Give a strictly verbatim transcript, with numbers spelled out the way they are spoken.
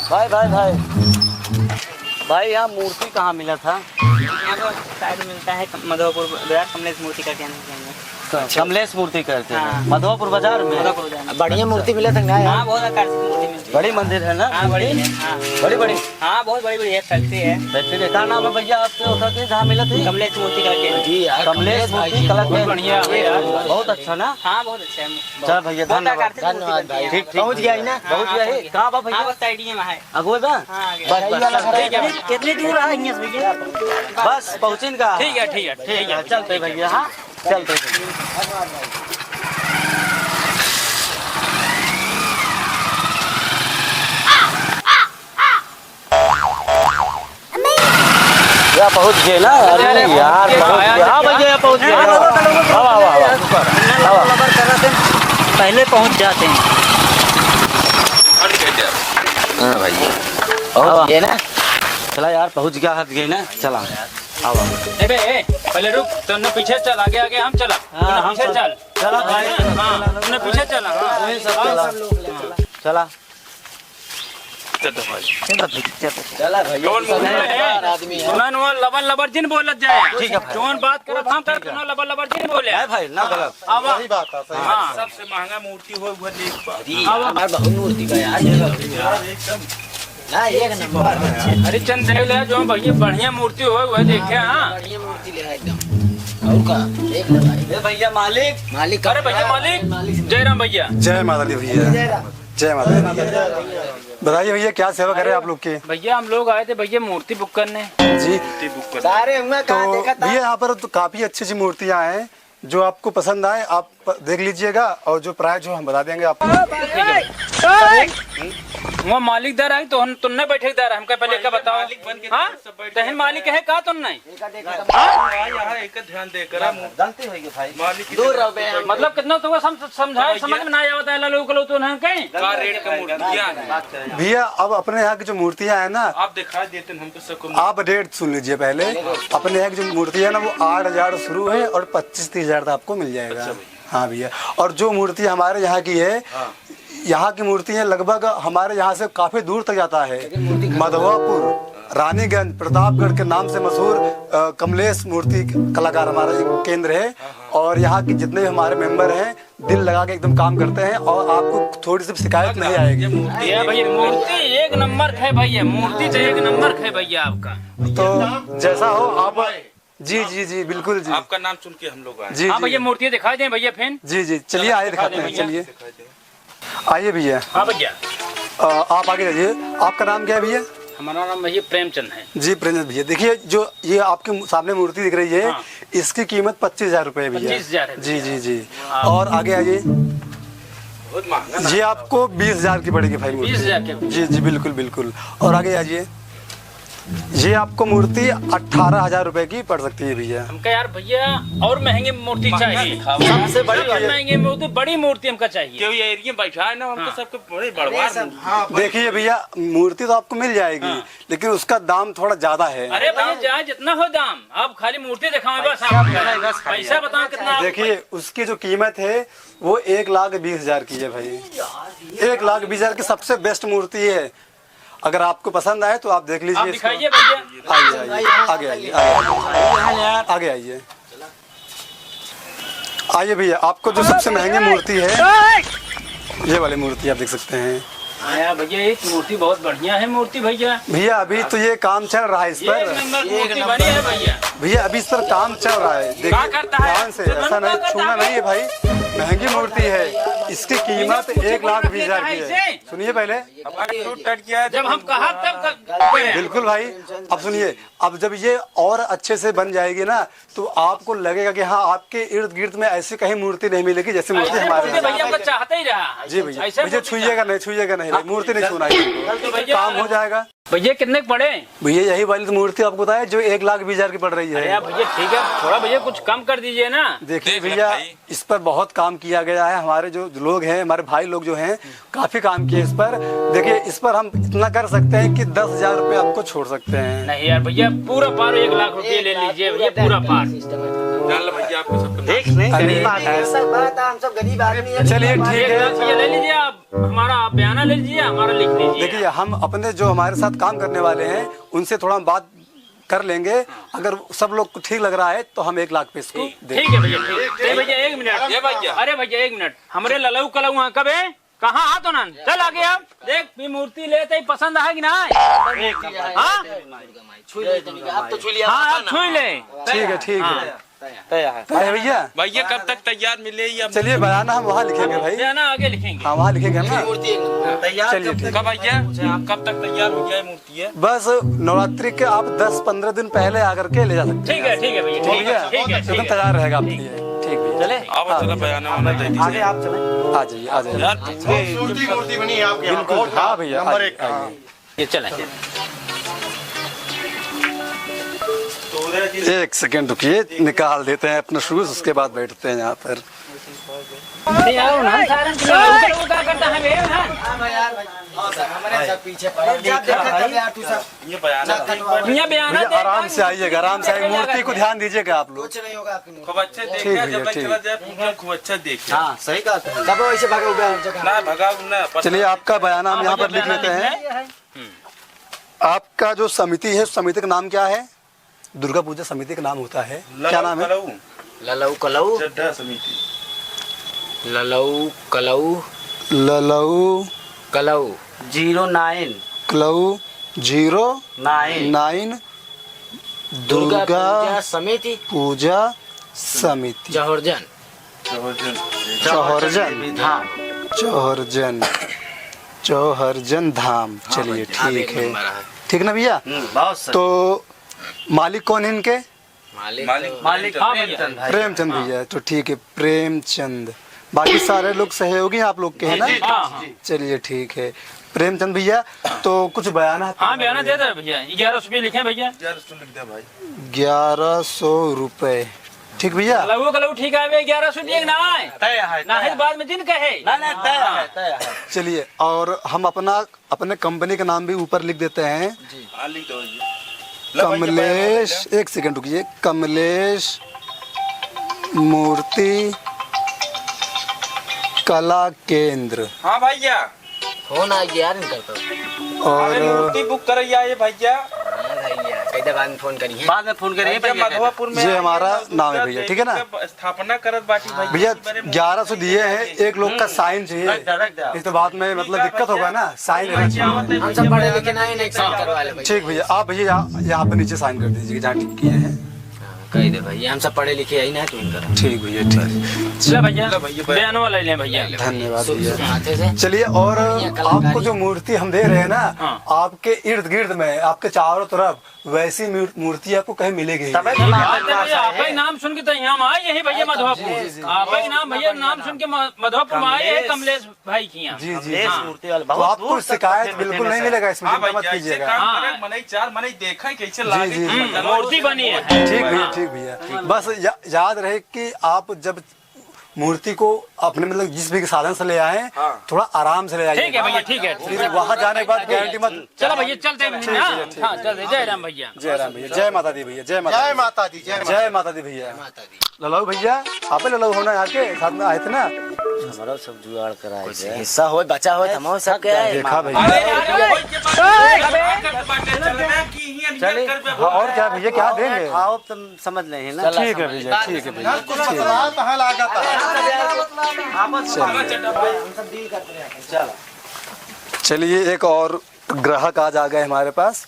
भाई, भाई, भाई, भाई, यहाँ मूर्ति कहाँ मिला था? यहाँ पर साइड मिलता है, कम-, मधोपुर बाजार, कमलेश मूर्ति करके है। अच्छा। कमलेश मूर्ति करके है। हाँ। मधोपुर बाजार में? मधोपुर बाजार में। बढ़िया मूर्ति मिला था ना यार? हाँ, बहुत आकर्षक मूर्ति मिलती है। बड़ी मंदिर है ना? हाँ, बड़ी है, हाँ। बड़ी, बड़ी? हाँ, बहुत बड़ी, बड़ी है, फैक्ट्री है। फैक्ट्री है। का नाम है भैया आपके उधर के जहाँ मिला था? कमलेश मूर्ति करके। जी यार, कमलेश कमलेश भाई मूर्ति जी, कला बहुत केंद्र। बढ़िया है यार। बहुत अच्छा ना? हाँ, बहुत अच्छा है। चल भैया, बहुत धन्यवाद। आकर्षक मूर्ति धन्यवाद बनती है। भाई। ठीक, ठीक। पहुँच गया है ना? हाँ, पहुँच गया है। कहाँ बा भैया? हाँ, बस साइड ही में है। अगुए बा? हाँ, आगे। बस, बस, चल। कितनी, कितनी दूर है यहाँ से भैया? बस, पहुँचिन का? ठीक है, ठीक है, ठीक है। चलते भैया, हाँ, चलते भैया। या पहुँच गए ना? अरे यार, पहुँच गए। हाँ भैया, या पहुँच गए। आवा, आवा, आवा, आवा। पहले पहुँच जाते हैं। हाँ भैया, पहुँच गए ना? चला यार, पहुँच गया, हट गए ना, चला। आवा। ए बे, ए, पहले रुक, तन्ने पीछे चल, आगे, आगे हम चला। हाँ, तन्ने हम पीछे चल। चल। चला भाई। हाँ, तन्ने पीछे चला, हाँ। वही सब चला। चला। चल तो भाई। चला भाई, चला। चला भाई, कौन मुंह में है? आदमी है। सुना नुआ लबर लबर जिन बोलत जाए। ठीक है भाई। जौन बात करत हम कर, ठीक है। तू ना लबर लबर जिन बोले। है भाई, ना गलत। आवा। सही बात है, सही हाँ। बात है। सबसे महंगा मूर्ति हो, वो देख बा। अरे, आवा। हमार बहुत मूर्ति बा यार। यार, एकदम। ना, एक नंबर। हरिश्चंद्र देव ले, जो भैया बढ़िया मूर्ति हो, वह देखे, हाँ। बढ़िया मूर्ति ले, एकदम। और का? एक नंबर। ए भैया मालिक। मालिक अरे भैया हाँ, मालिक, मालिक से जय राम भैया। जय माता दी भैया। जय राम। जय माता दी। बताइए भैया, क्या सेवा करें आप लोग की? भैया, हम लोग आए थे भैया मूर्ति बुक करने। जी। सारे हुआ कहाँ तो देखा था? भैया, यहाँ पर तो काफी अच्छी अच्छी मूर्तियाँ हैं। जो आपको पसंद आए, आप प-, देख लीजिएगा, और जो प्राइस हो, हम बता देंगे आपको। वो मालिक दर आई तो हम, तुमने बैठे दर, हमका पहले का बताओ। हाँ? तहन मालिक है का तुम नहीं? हाँ, यहाँ एक ध्यान देकर हम गलती हो गई भाई। मालिक की दूर रहो बे। मतलब कितना तुमको सम-, समझाए, समझ में ना आवता है, लालू को लो तो नहीं कहीं। का रेट का मूर्तियाँ हैं? भैया, अब अपने यहाँ की जो मूर्तियाँ हैं ना, आप दिखा देते हैं, हम तो सबको आप रेट सुन लीजिए पहले। अपने यहाँ की जो मूर्ति है ना, वो आठ हजार शुरू है और पच्चीस तीस हजार तक आपको मिल जाएगा। अच्छा भैया। हाँ भैया, और जो मूर्ति हमारे यहाँ की है, हाँ। यहाँ की मूर्ति है, लगभग हमारे यहाँ से काफ़ी दूर तक जाता है। मधवापुर, रानीगंज, प्रतापगढ़ के नाम से मशहूर, अ, कमलेश मूर्ति कलाकार हमारा एक केंद्र है। हाँ, हाँ। और यहाँ के जितने भी हमारे मेंबर हैं, दिल लगा के एकदम काम करते हैं और आपको थोड़ी सी शिकायत नहीं आएगी। ये भैया मूर्ति एक नंबर है भैया, मूर्ति तो एक नंबर है भैया आपका। तो जैसा हो आप, जी, जी, जी, बिल्कुल जी। आपका नाम सुन के हम लोग आए। जी, हाँ जी। भैया मूर्ति दिखा दें भैया फिर। जी, जी, चलिए आइए दिखा दिखाते दें हैं, भैया। चलिए। दिखा दें। आइए भैया। हाँ भैया। अ, आप आगे जाइए। आपका नाम क्या है भैया? हमारा नाम भैया प्रेमचंद है। जी, प्रेमचंद भैया, देखिए जो ये आपके मु-, सामने मूर्ति दिख रही है, हाँ। इसकी कीमत पच्चीस हजार रुपये है भैया। पच्चीस हजार है जी, भैया। जी, जी। हाँ। और आगे आइए। बहुत महंगा ना। ये आपको बीस हजार की पड़ेगी भाई मूर्ति। बीस हजार की? जी, जी, बिल्कुल, बिल्कुल। और आगे आ जाइए। ये आपको मूर्ति अठारह हजार रुपए की पड़ सकती है भैया। हमका यार भैया और महंगी मूर्ति चाहिए। सबसे बड़ी सबसे महंगी मूर्ति, बड़ी मूर्ति हमका चाहिए। क्यों ये एरिया में बैठा है ना, हमको हाँ। सबको बड़े बड़वा मूर्ति। हाँ, देखिए भैया, मूर्ति तो आपको मिल जाएगी, हाँ। लेकिन उसका दाम थोड़ा ज्यादा है। अरे भैया, चाहे जितना हो दाम, आप खाली मूर्ति दिखाओ बस। आप पैसा बताओ कितना आप देखिए, उसकी जो कीमत है वो एक लाख बीस हजार की है भाई। एक लाख बीस हजार की सबसे बेस्ट मूर्ति है। अगर आपको पसंद आए तो आप देख लीजिए आप इसको। दिखाइए भैया। आइए, आइए, आगे आइए, आगे आइए। आगे आइए। आइए भैया, आपको जो सबसे महंगी मूर्ति है, ये वाली मूर्ति आप देख सकते हैं। हाँ यार भैया, ये मूर्ति बहुत बढ़िया है मूर्ति भैया। भैया, अभी तो ये काम चल रहा है इस पर। एक नंबर मूर्ति बनी है भैया। भैया, अभी इस पर काम चल रहा है, देखिए ध्यान से, ऐसा नहीं, छूना नहीं है भाई, महंगी मूर्ति है, इसकी कीमत एक लाख बीस हजार की है। सुनिए पहले। जब हम कहा तब कर-, बिल्कुल भाई, अब सुनिए, अब जब ये और अच्छे से बन जाएगी ना, तो आपको लगेगा कि हाँ, आपके इर्द गिर्द में ऐसी कहीं मूर्ति नहीं मिलेगी जैसी मूर्ति हमारे यहाँ। भैया, हम तो चाहते ही रहा। जी भैया, ऐसे भैया, मूर्ति छुइएगा नहीं, छुइएगा नहीं भाई, मूर्ति नहीं छूना है। तो भैया, काम हो जाएगा। भैया, कितने के पड़े? भैया, यही वाली तो मूर्ति आपको बताया, जो एक लाख बीस हजार की पड़ रही है। अरे यार भैया, ठीक है, थोड़ा भैया कुछ कम कर दीजिए ना। देखिए भैया, इस पर बहुत काम किया गया है। हमारे जो लोग हैं, हमारे भाई लोग जो हैं, काफी काम किया इस पर। देखिए, इस पर हम इतना कर सकते हैं कि दस हजार रुपये आपको छोड़ सकते हैं। नहीं यार भैया, पूरा पार एक लाख रुपये ले लीजिए भैया, पूरा पार। जान लो भैया, आपको सब देख, नहीं, अरे, गरीब आदमी है। ऐसा बात है, हम सब गरीब आदमी हैं। चलिए, ठीक है। ये ले लीजिए आप, हमारा आप बयाना ले लीजिए, हमारा लिख लीजिए। देखिए, हम अपने जो हमारे साथ काम करने वाले हैं, उनसे थोड़ा हम बात कर लेंगे। अगर सब लोग को ठीक लग रहा है, तो हम एक लाख पे इसको ठीक, दे ठीक है भैया, ठीक। ए भैया, एक मिनट। ए भैया। अरे भैया, एक मिनट। हमरे ललऊ कलऊ वहाँ कब है? कहाँ हाथ होना? चल आगे अब। देख, ये मूर्ति लेते ही पसंद है कि ना? हाँ? छुई ले तनिक, आप तो छुई लिया, हाँ, आप छुई ले। ठीक है, ठीक है। हाँ। तय है। तय है भैया। भैया, कब तक तैयार मिले ये अब? चलिए, बयाना हम वहाँ लिखेंगे भाई। बयाना आगे लिखेंगे। हाँ, वहाँ लिखेंगे हम ना। मूर्ति एक नंबर। तैयार चलिए, कब तक? ठीक। कब भैया? कब तक तैयार हो गया है मूर्ति है? बस नवरात्रि के आप दस पन्द्रह दिन पहले आकर के ले जा सकते हैं। ठीक है, ठीक है भैया, ठीक है, ठीक है, एकदम ठीक है। तैयार रहेगा आपके लिए। ठीक भैया। चले? आप हाँ। चलो, बयाना वाना दे दीजिए। आगे आप चलें। आ जाइए, आ जाइए। यार, खूबसूरती मूर्ति बनी है आपके यहाँ, बिल्कुल, बहुत हाँ भैया, नंबर आइए, एक। हाँ। आइए। ये चलें। एक सेकंड रुकिए, निकाल देते हैं अपना शूज, उसके बाद बैठते हैं यहाँ पर। नहीं, आओ ना, सारे उधर, उधर क्या करता है बे, हाँ? हमारे सब पीछे पड़ा, देख रहा है। ये बयाना। भैया, बयाना भैया, दे, आराम से आइएगा, आराम से आइए, मूर्ति को ध्यान दीजिएगा आप लोग। कुछ नहीं होगा आपकी मूर्ति। खूब अच्छे ठीक देखे, भैया, जब तक ठीक। चला जाए, पूजा खूब अच्छा देखे। हाँ, सही कहा तुमने। कब वैसे भागा हुआ है जगह? ना, भगाऊ ना, पता चलिए, नहीं। आपका बयाना हम हाँ, यहाँ पर भैया, लिख बयाना लेते हैं। लिख लिया है। आपका जो समिति है, उस समिति का नाम क्या है? दुर्गा पूजा समिति का नाम होता है, क्या ललऊ नाम है? कलऊ। ललऊ कलऊ। चड्ढा समिति। ललऊ कलऊ। ललऊ कलऊ। ज़ीरो नाइन। कलऊ ज़ीरो नाइन। नाइन। दुर्गा दुर्गा पूजा समिति। पूजा समिति। जहरजन। जहरजन। जहरजन। हाँ। जहरजन। जहरजन धाम। हाँ चलिए, भैया। ठीक है। ठीक ना भैया? हम्म, बहुत सही। तो मालिक कौन है इनके? मालिक मालिक तो मालिक हाँ भैया। प्रेमचंद भाई। प्रेमचंद हाँ। भैया, तो ठीक है, प्रेमचंद। बाकी सारे लोग सहयोगी आप लोग के हैं ना? जी, जी, हाँ, हाँ। जी। चलिए, ठीक है। प्रेमचंद भैया, तो कुछ बयाना है? हाँ, बयाना दे दे भैया, ग्यारह सौ रुपये लिखे भैया। ग्यारह सौ लिख दे भाई। ग्यारह सौ रुपये, ठीक भैया? लघु कलघु ठीक है, ग्यारह सौ दिए ना आए। तय है, ना तय है, है। बाद में दिन कहे। ना, ना, तय है, तय है। चलिए, और हम अपना अपने कंपनी का नाम भी ऊपर लिख देते हैं। जी। हाँ, लिख दो, लिख दो। लो भाई, कमलेश, एक सेकंड रुकिए, कमलेश मूर्ति कला केंद्र। हाँ भैया। फोन आ गया यार इनका तो। और अरे, मूर्ति बुक करैया ये भैया। हाँ भैया, कैसे बाद में फोन करिए। बाद में फोन करिए भैया, भैया, मधुआपुर में ये आइए हमारा ना, नाम है भैया, ठीक है ना? जब स्थापना करत बाटी भैया, भैया, इसी बारे में ग्यारह सौ दिए हैं, एक लोग का हम्म। साइन चाहिए। रख दे, रख दे। इस तो बात में, मतलब, ठीक है दिक्कत होगा भैया। ना, साइन रहना चाहिए। हम सब पढ़े लिखे ना है, नहीं साइन करवा ले भैया। ठीक भैया, आप भैया यहाँ, यहाँ पे नीचे साइन कर दीजिए, जहाँ टिक किए हैं। हाँ, कह दे भैया, हम सब पढ़े लिखे ही ना, तू इनकर। ठीक भैया, ठीक। ले भैया, ले भैया, बयानवा ले लें भैया। धन्यवाद शुभ, भैया। शुभ हाथे से। चलिए, और बढ़िया कलाकारी। आपको जो मूर्ति हम दे रहे हैं ना, हाँ। आपके इर्द गिर्द में, आपके चारों तरफ वैसी मूर-, मूर्ति आपको कहीं मिलेगी ही तबे तो नहीं। नाम आपका ही नाम सुन के तो यहाँ हम आए, यही भैया मधुआपुर। जी, जी, जी। आपका ही नाम भैया, नाम सुन के म-, मधुआपुर में आए हैं, कमलेश। कमलेश भाई की यहाँ। जी, जी, कमलेश हाँ। मूर्ति वाले तो बहुत आपको दूर तक शिकायत पहुँचे बिल्कुल नहीं मिलेगा इसमें, हाँ चिंता भाई, मत कीजिएगा। काम हाँ। करे, मनई चार मनई देखा, कैसे जी, लागे, जी, जी। मतलब मूर्ति बनी है। ठीक भैया, हाँ। ठीक भैया। बस या-, याद रहे कि आप जब मूर्ति को अपने, मतलब, जिस भी साधन से ले आए, हाँ। थोड़ा आराम से ले आइए। ठीक है भैया, ठीक है, ठीक फिर है। वहाँ जाने के बाद गारंटी मत चलो भैया, चलते हैं। ठीक है, हाँ, ठीक है। हाँ, चलते। जय राम भैया। जय राम भैया, जय माता दी भैया, जय माता दी। जय माता दी, जय माता दी। जय माता दी भैया। जय माता दी। ललऊ भैया, आप ही ललऊ हो ना, यहाँ के साथ में आए थे ना। हमारा सब जुगाड़ कराए कुछ गए। हिस्सा होए, बचा होए, तो हम सब क्या है? देखा भैया। अरे, अरे, अरे, चले। हाँ, और क्या भैया, क्या देंगे? आओ, तुम समझ लें, है ना? ठीक है भैया, ठीक है भैया। कुछ मसला कहाँ लागत है? चलिए, एक और ग्राहक आज आ गए हमारे पास।